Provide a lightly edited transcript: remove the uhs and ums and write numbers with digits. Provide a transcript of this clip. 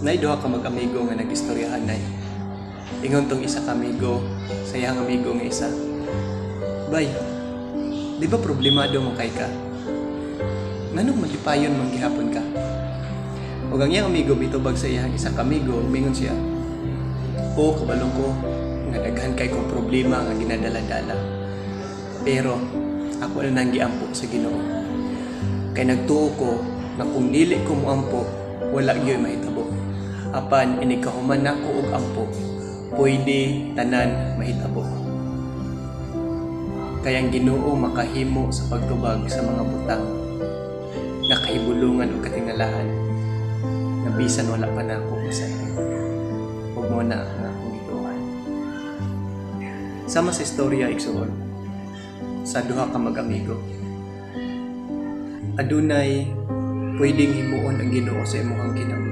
Nay duha ka mag-amigo nga nag-istoryahan nay. Ingon tong isa ka amigo sa iyang amigo nga isa. "Bay, di ba problemado man kay ka? Nganong malipayon man gihapon ka?" Ug ang iyang amigo mitubag sa iyang isa ka amigo, mingon siya, "O kabalong ko nga daghan kay kong problema nga ginadala-dala. Pero ako na nang giampo sa Ginoo. Kay nagtuo ko nga kung dili ko moampo, wala gyoy mahitabo. Apan inig kahuman nako og ampo, pwede tanan mahitabo. Kay ang Ginoo makahimo sa pagtubag sa mga butang nga kahibulungan ug katingalahan nga bisan wala pa nako masayran. Ug mao na ang akong gituohan." Sama sa istorya, igsuon, sa duha ka mag-amigo. Adunay pwedeng himuon ang Ginoo sa imong kinabuhi.